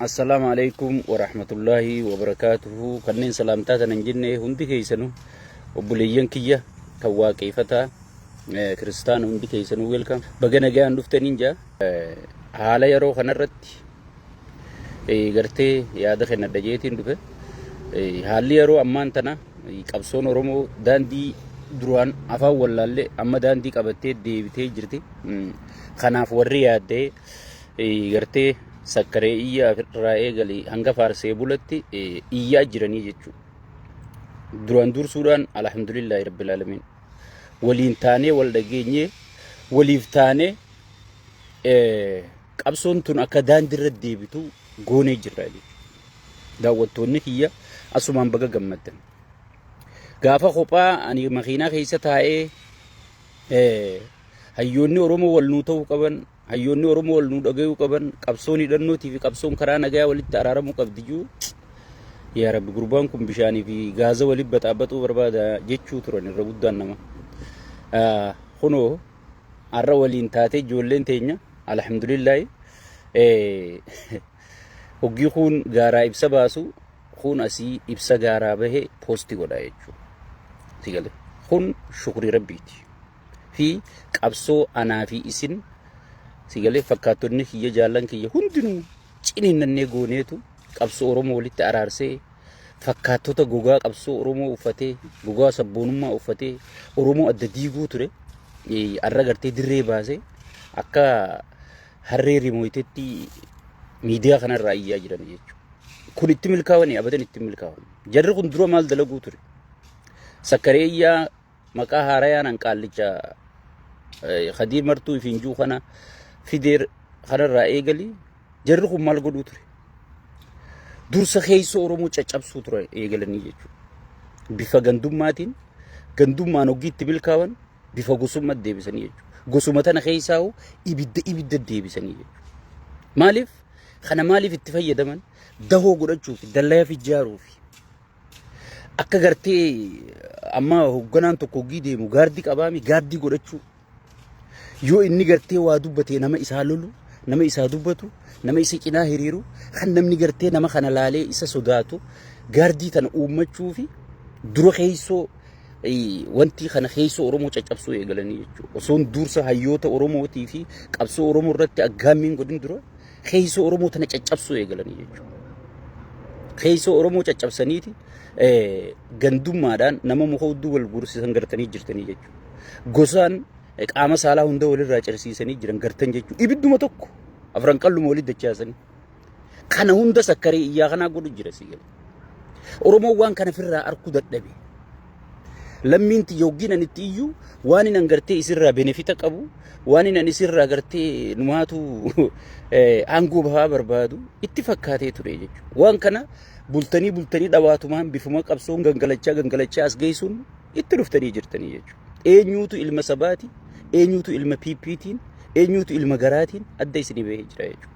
Assalaamu alaikum warahmatullaahi wabarakaatuhu. Kanneen salaamtaa tana hin jenne hundi keessanuu obboleeyyan kiyya kan waaqeeffataa kiristaana hundi keessanuu welcome. Baga nagaan dhuftaniin jaa. Haala yeroo kanarratti gartee yaada kennadha jeetiin dhufe. Haalli yeroo ammaan tana qabsoon Oromoo daandii duraan afaan wallaallee amma daandii qabattee deebitee jirti. Kanaaf warri yaaddee gartee sakkaree iyyaa irraa eegali hanga faarsee bulatti iyyaa jiranii jechuudha. Duraan dursuudhaan alhamdulillaahi rabbil aalamiin. Waliin taanee wal dhageenyee waliif taanee qabsoon tun akka daandiirra deebitu goonee jirra jechuudha. Daawwattoonni kiyya asumaan baga gammaddan. Gaafa kophaa ani makiinaa keessa taa'ee hayyoonni Oromoo wal nuu ta'uu qaban, hayyoonni Oromoo wal nuu dhagayuu qaban, qabsoon hidhannootii fi qabsoon karaa nagayaa walitti araaramuu qabdi jiru. Yaa Rabbi, gurbaan kun bishaanii fi gaaza walitti baxaabaxuu barbaada jechuu turan irra guddaan nama. Kunoo har'a waliin taatee ijoolleen teenya alhamdulillaahi hoggii kuun gaaraa ibsa baasu kuun asii ibsa gaaraa bahe poosti godha jechuudha. Si gale kun shukrii rabbiiti. Fi qabsoo anaa fi isin si galee fakkaattonni kiyya jaallan kiyya hundinuu ciniinnannee gooneetu qabsoo Oromoo walitti araarsee fakkaattota gogaa qabsoo Oromoo uffatee gogaa sabboonummaa uffatee Oromoo adda diiguu ture har'a gartee dirree baasee akka harree rimooyitetti miidiyaa kanarraa iyyaa jiran jechuudha. Kun itti milkaa'anii abadan itti milkaa'an. Jarri kun dura maal dalaguu ture? Sakkaree iyyaa maqaa haarayaan hanqaallicha Khadiir Martuu ifiin juu kana fideer kanarraa eegali jarri kun maal godhuu ture? Dursa keessoo Oromoo caccabsuu ture eegalanii jechuudha. Bifa gandummaatiin gandummaan hoggii itti milkaawan bifa gosummaa deebisanii jechuudha. Gosuma tana keessaa ibidda ibidda deebisanii jechuudha. Maaliif? Kana maaliif itti fayyadaman? Dahoo godhachuuf, dallaya ijaaruuf. Akka gartee amma hoogganaan tokko hoggii deemu gaardii qabaami gaardii godhachuu. Yoo inni gartee waa dubbate nama isaa lolu, nama isaa dubbatu, nama isa cinaa hiriiru, kan namni gartee nama kana laalee isa sodaatu gaardii tana uummachuu fi dura keessoo wanti kana keessoo Oromoo caccabsuu eegalanii jechuudha. Osoon dursa hayyoota Oromootii fi qabsoo Oromoo irratti aggaammiin godhin dura keessoo Oromoo tana caccabsuu eegalanii jechuudha. Keessoo Oromoo caccabsaniiti gandummaadhaan nama muka hudduu wal guursisan gartanii jirtanii jechuudha. Gosaan qaama saalaa hunda walirraa cirsiisanii jiran gartan jechuudha. Ibidduma tokko afran qalluma walitti dachaasanii. Kana hunda sakkaree iyyaa kanaa godhu jira si gala. Oromoon waan kana firraa arkuu dadhabe. Lammiin tiyya hoggiin ani itti iyyuu waan inni gartee isirraa benefita qabu waan inni isirraa gartee numaatu aangoo bahaa barbaadu itti fakkaatee ture jechuudha. Waan kana bultanii bultanii dhawaatumaan bifuma qabsoon gangalachaa gangalachaa as geessuun itti dhuftanii jirtanii jechuudha. Eenyuutu ilma sabaati, eenyuutu ilma PPtiin, eenyuutu ilma garaatiin adda isinii bahee jira jechuudha.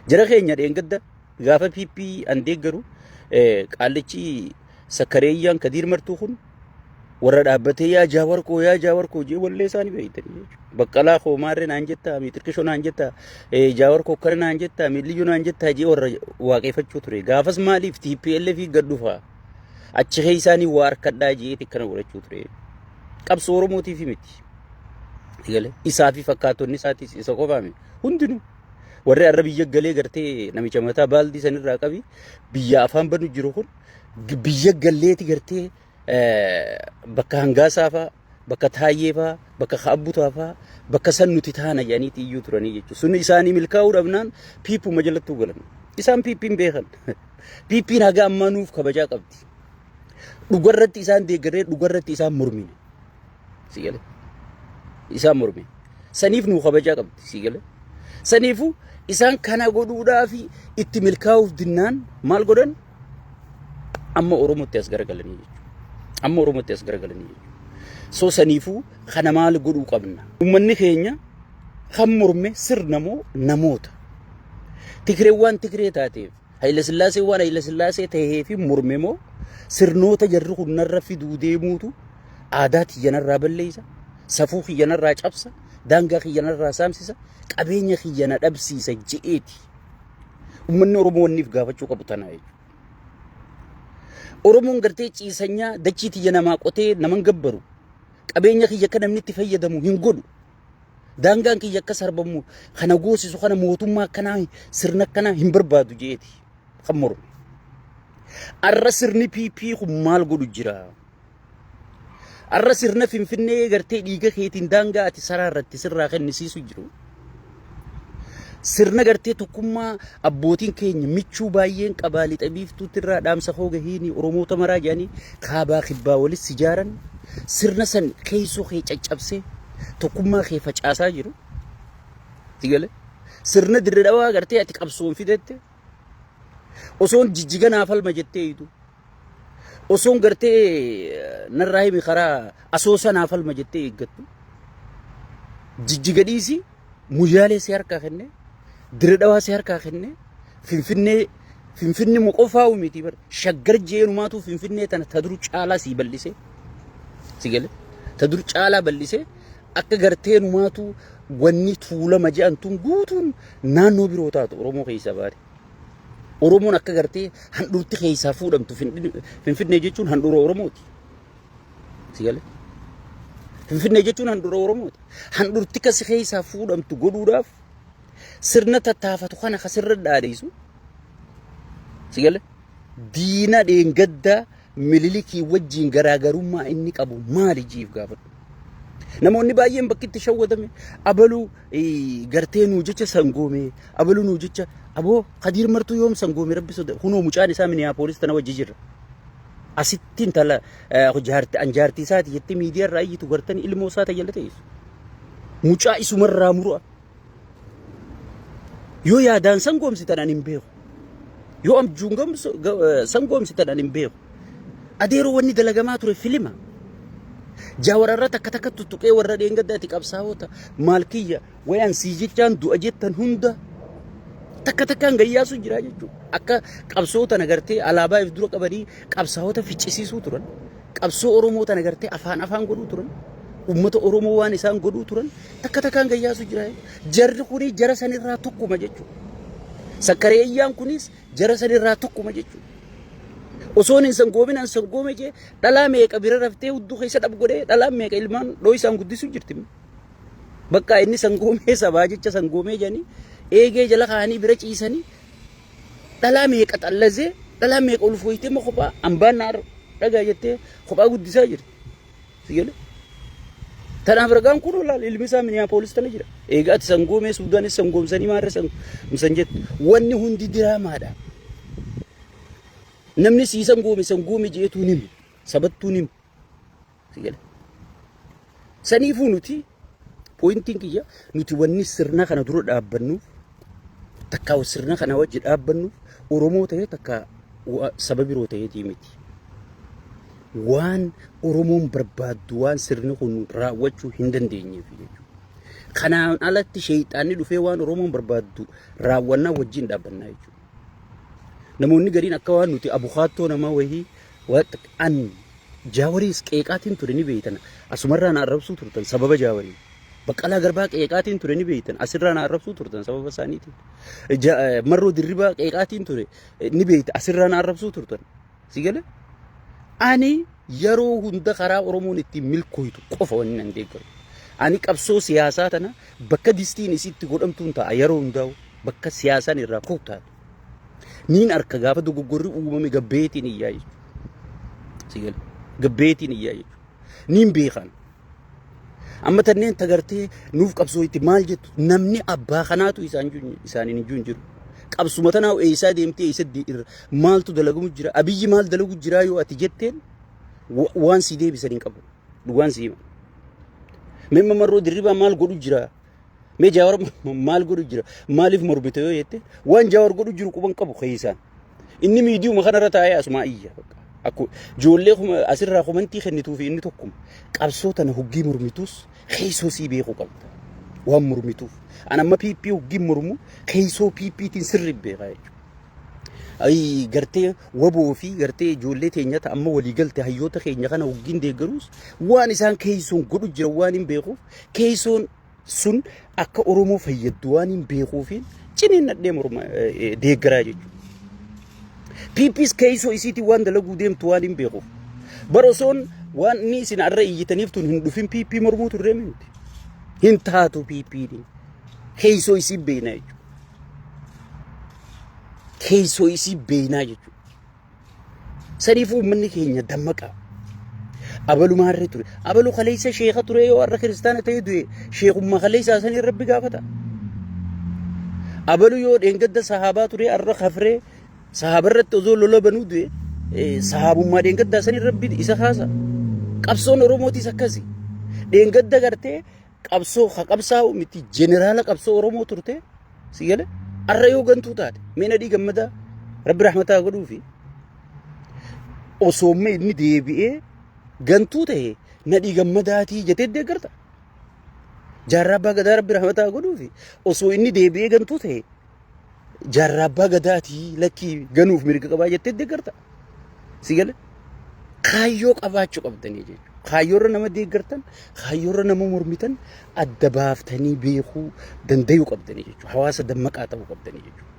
Jara keenya dheengadda gaafa PP an deeggaru qaallichi sakkareeyyaan Kadiir Martuu kun warra dhaabbatee yaa Jaawar koo yaa Jaawar koo jee wallee isaanii beektanii jechuudha. Baqqalaa koo maarree naan jettaa miixirkishoo naan jettaa Jaawar koo akkana naan jettaa miilliyyuu naan jettaa jee warra waaqeffachuu ture. Gaafas maaliif TPLF gad dhufaa achi keessaanii waa harkadhaa jeeti akkana godhachuu ture. Qabsoo Oromootiif miti. Galee isaa fi fakkaattonni isaatis isa qofaa miti. Hundinuu warri har'a biyya galee gartee namicha mataa baaldii sanirraa qabi biyya afaan banu jiru kun biyya galleeti gartee bakka hangaasaa faa bakka taayyee faa bakka kaabbutaa faa bakka san nuti taana jedhaniiti iyyuu turanii jechuudha. Sun isaanii milkaa'uu dhabnaan piipuma jalattuu galan. Isaan piippiin beekan. Piippiin haga ammaa nuuf kabajaa qabdi. Dhugarratti isaan deeggarree dhugarratti isaan mormine. Si galee. Isaan mormine. Saniif nuu kabajaa qabdi si galee. Saniifuu isaan kana godhuudhaaf itti milkaa'uuf dinnaan maal godhan? Amma Oromootti as garagalanii jechuudha. Amma Oromootti as garagalanii jechuudha. So saniifuu kana maal godhuu qabna? Uummanni keenya kan morme sirna moo namoota? Tigreen waan Tigree taateef Hayila Sillaasee waan Hayila Sillaasee tahee fi morme moo sirnoota jarri kun narra fiduu deemuutu aadaa tiyya narraa balleessa, safuu kiyya narraa cabsa, daangaa kiyya narraa saamsisa, qabeenya kiyya na dhabsiisa je'eeti. Uummanni Oromoo wanni if gaafachuu qabu tanaa jechuudha. Oromoon gartee ciisanyaa dachii tiyya namaa qotee naman gabbaru. Qabeenya kiyya akka namni itti fayyadamu hin godhu. Daangaan kiyya akka sarbamu kana goosisu kana mootummaa akkanaa sirna akkanaa hin barbaadu jeeti kan morme. Arra sirni PP kun maal godhu jira? Arra sirna Finfinnee gartee dhiiga keetiin daangaa ati saraa irratti sirraa kennisiisu jiru. Sirna gartee tokkummaa abbootiin keenya michuu baay'een qabaa lixa biiftuutti irraa dhaamsa koo gahiini Oromoota maraa jedhanii kaabaa kibbaa walis sijaaran sirna san keessoo kee caccabsee tokkummaa kee facaasaa jiru. Sigale sirna dirre dhawaa gartee ati qabsoon fidette osoon jijjiga naa falma jettee hiitu osoon gartee narraa himi karaa asoosa naa falma jettee eeggattu jijjiga dhiisi Muyaalee si harkaa kenne, Dire Dhawaa si harkaa kenne, Finfinnee Finfinni mu qofaa miti bar shaggar jeenumaatu Finfinnee tana ta dur caalaa sii bal'ise. Si gale? Ta dur caalaa bal'ise akka gartee numaatu wanni tuulama je'an tun guutuun naannoo biroo taatu Oromoo keessaa baate. Oromoon akka gartee handhuurti keessaa fuudhamtu Finfinnee jechuun handhuura Oromooti. Si gale? Finfinnee jechuun handhuura Oromooti. Handhuurti kasi keessaa fuudhamtu godhuudhaaf sirna tattaafatu kana kasirra dhaadheessu. Si gale? Diina dheengaddaa Mililikii wajjin garaagarummaa inni qabu maali jiif gaafadhu. Namoonni baay'een bakki itti shawwadame abaluu gartee nuu jecha sangoome abaluu nuu jecha aboo Kadiir Martuu yoom sangoome rabbi soda kunoo mucaan isaa Miniyaapolis tana wajji jira. Asitti intala jaarti an jaartii isaati jettee miidiyaa irraa iyyitu gartanii ilmoo isaa tayyala teessu. Mucaa isumarraa murua. Yoo yaadaan sangoomsitan ani hin beeku. Yoo abjuun sangoomsitan ani hin beeku. Adeeroo wanni dalagamaa ture filima. Jaawararra takka takka tuttuqee warra dheengaddaati qabsaa'ota maal kiyya wayan sii jechaan du'a jettan hunda takka takkaan gayyaasu jira jechuudha. Akka qabsoo tana gartee alaabaa if dura qabanii qabsaa'ota ficcisiisuu turan. Qabsoo Oromoo tana gartee afaan afaan godhuu turan. Uummata Oromoo waan isaan godhuu turan takka takkaan gayyaasu jira. Jarri kuni jara sanirraa tokkuma jechuudha. Sakkareeyyaan kunis jara sanirraa tokkuma jechuudha. Osoon hin sangoomin an sangoome jee dhalaa meeqa bira raftee hudduu keessa dhab godhee dhalaa meeqa ilmaan dhooysaan guddisuu jirti. Bakka inni sangoomee sabaa jecha sangoomee jedhanii eegee jala kaa'anii bira ciisanii dhalaa meeqa xallazee dhalaa meeqa ulfooytee immoo kophaa ambaan naar dhagaa jettee kophaa guddisaa jirti. Si galee? Tanaaf ragaan kun olaal ilmi isaa Miniyaapolis tana jira. Egaa ati sangoomee Suudaanis sangoomsanii maarra sangoomsan jettu. Wanni hundi diraamaadha. Namni sii sangoome sangoome jeetuu nimu. Sabattuu nimu. Si galee? Saniifuu nuti pooyintiin kiyya nuti wanni sirna kana dura dhaabbannuuf takkaa sirna kana wajji dhaabbannuuf Oromoo ta'ee takkaa saba biroo ta'eetii miti. Waan Oromoon barbaaddu waan sirni kun raawwachuu hin dandeenyeef jechuudha. Kanaan alatti sheeyxaanni dhufee waan Oromoon barbaaddu raawwannaa wajjin dhaabbannaa jechuudha. Namoonni gariin akka waan nuti abukaattoo namaa wayii an Jaawariis qeeqaatiin ture ni beeytan. Asumarraa na arrabsuu turtan sababa Jaawarii. Baqqalaa Garbaa qeeqaatiin ture ni beeytan. Asirraa na arrabsuu turtan sababa isaaniitiin. Marroo Dirribaa qeeqaatiin ture ni beeyta. Asirraa na arrabsuu turtan. Si galee? Ani yeroo hunda karaa Oromoon ittiin milkooytu qofa wanni nan deeggaru. Ani qabsoo siyaasaa tana bakka distiin isitti godhamtuun ta'a yeroo hundaa'u bakka siyaasaan irraa koottaatu. Niin arka gaafa dogoggorri uumame gabbeetiin iyyaa jechuudha. Si gale? Gabbeetiin iyyaa jechuudha. Niin beekan. Amma tanneen tagartee nuuf qabsoo itti maal jettu namni abbaa kanaatu isaan isaaniin hin jiru. Qabsuma tanaa eessaa deemtee eessa irra maaltu dalagamu jira abiyyi maal dalagu jira yoo ati jetteen waan si deebisan hin qabu. Dhugaan si hima. Mee Marroo Dirribaa maal godhu jira? Mee Jaawar maal godhu jira? Maaliif mormite yoo jette waan Jaawar godhu jiru quban qabu keessaan. Inni miidiyuma kanarra taa'ee asumaa iyya. Akku ijoollee asirraa komantii kennituu fi inni tokkuma. Qabsoo tana huggii mormituus keessoo sii beekuu qabda. Waan mormituuf. An amma PP huggii mormu keessoo PPtiin sirri beekaa jechuudha. Ayi gartee waboo fi gartee ijoollee teenya ta amma walii galte hayyoota keenya kana hoggiin deeggaruus waan isaan keessoon godhu jira waan hin beekuuf keessoon sun akka Oromoo fayyaddu waan hin beekuufiin Ciniinnadhee morma deeggaraa jechuudha. PPs keessoo isiitiin waan dalaguu deemtu waan hin beekuuf. Bara osoon waan inni isin arra iyyitaniif tun hin dhufin PP mormuu turree miti. Hin taatu PP'n. Keessoo isii beeknaa jechuudha. Keessoo isii beeknaa jechuudha. Saniif uummanni keenya dammaqaa. Abalu maarree ture. Abalu kaleessa sheeka ture yoo har'a kiristaana ta'ee du'e sheekummaa kaleessaa sanii rabbi gaafata. Abalu yoo dheengadda sahaabaa ture har'a kafree sahaaba irratti osoo lola banuu du'e sahaabummaa dheengaddaa sanii rabbi isa kaasa. Qabsoon Oromootis akkasi. Dheengadda gartee qabsoo ka qabsaa'u miti jeneraala qabsoo Oromoo turte si gale arra yoo gantuu taate mee nadhii gammadaa rabbi rahmataa godhuufi osoo mee inni deebi'ee gantuu ta'e nadhii gammadaatii jetee deeggarta. Jaarraa abbaa gadaa rabbi rahmataa godhuufi osoo inni deebi'ee gantuu ta'e Jaarraa abbaa gadaatii lakkii ganuuf mirga qabaa jettee deeggarta. Si gale? Kaayyoo qabaachuu qabdanii jechuudha. Kaayyoorra nama deeggartan, kaayyoorra nama mormitan adda baaftanii beekuu dandayuu qabdanii jechuudha. Hawaasa dammaqaa ta'uu qabdanii jechuudha.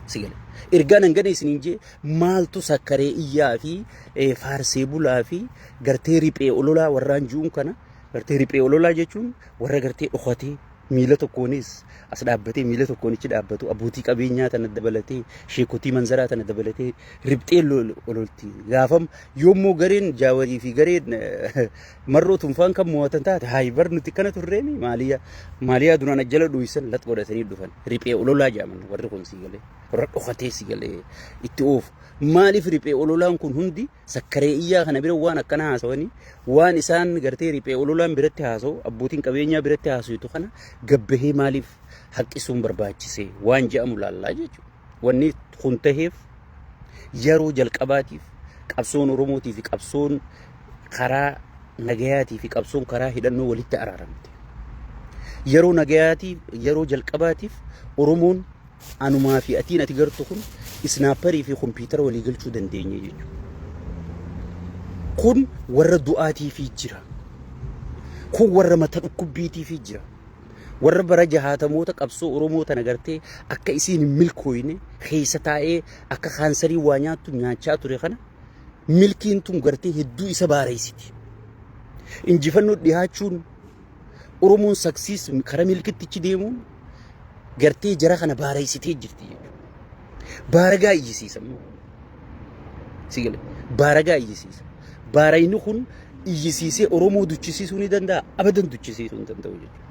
Si gale? Ergaan hangana isiniin jee maaltu sakkaree iyyaa fi faarsee bulaa fi gartee riphee ololaa warraan ji'uun kana gartee riphee ololaa jechuun warra gartee dhokatee miila tokkoonis as dhaabbatee miila tokkoon ichi dhaabbatu abbootii qabeenyaa tana dabalatee sheekotii manzaraa tana dabalatee riphxee ololti gaafam yoommoo gareen jaawarii fi gareen marroo tunfaan kan mo'atan taate hayi bar nuti kana turreemi maaliyaa maaliyaa duraan ajjala dhuyisan lat godhatanii dhufan riphee ololaa jedhaman warri kun sii galee warra dhokatee sii galee itti oofu maaliif riphee ololaan kun hundi Sakkaree iyyaa kana bira waan akkana haasawanii waan isaan gartee riphee ololaan biratti haasawu abbootiin qabeenyaa biratti haasawtu kana gabbahee maaliif haqqisuun barbaachise waan je'amu laallaa jechuudha. Wanni kun taheef yeroo jalqabaatiif qabsoon Oromootii fi qabsoon karaa nagayaatii fi qabsoon karaa hidhannoo walitti araaramte. Yeroo nagayaatiif yeroo jalqabaatiif Oromoon Anumaa fi atiin ati gartu kun isnaapparii fi kompiitara walii galchuu dandeenye jechuudha. Kun warra du'aatiifii jira. Kun warra mata dhukkubbiitiifii jira. Warra bara jahaatamoota qabsoo Oromoo tana gartee akka isiin hin milkooyne keessa taa'ee akka kaansarii waa nyaattu nyaachaa ture kana milkiin tun gartee hedduu isa baareessiti. Injifannoo dhihaachuun Oromoon saksiis karaa milkittichi deemuun gartee jara kana baareessitee jirti jechuudha. Baaragaa iyyisiisa immoo. Si gale baaragaa iyyisiisa. Baarayni kun iyyisiisee Oromoo duchisiisuu ni danda'a abadan duchisiisuu hin danda'u jechuudha.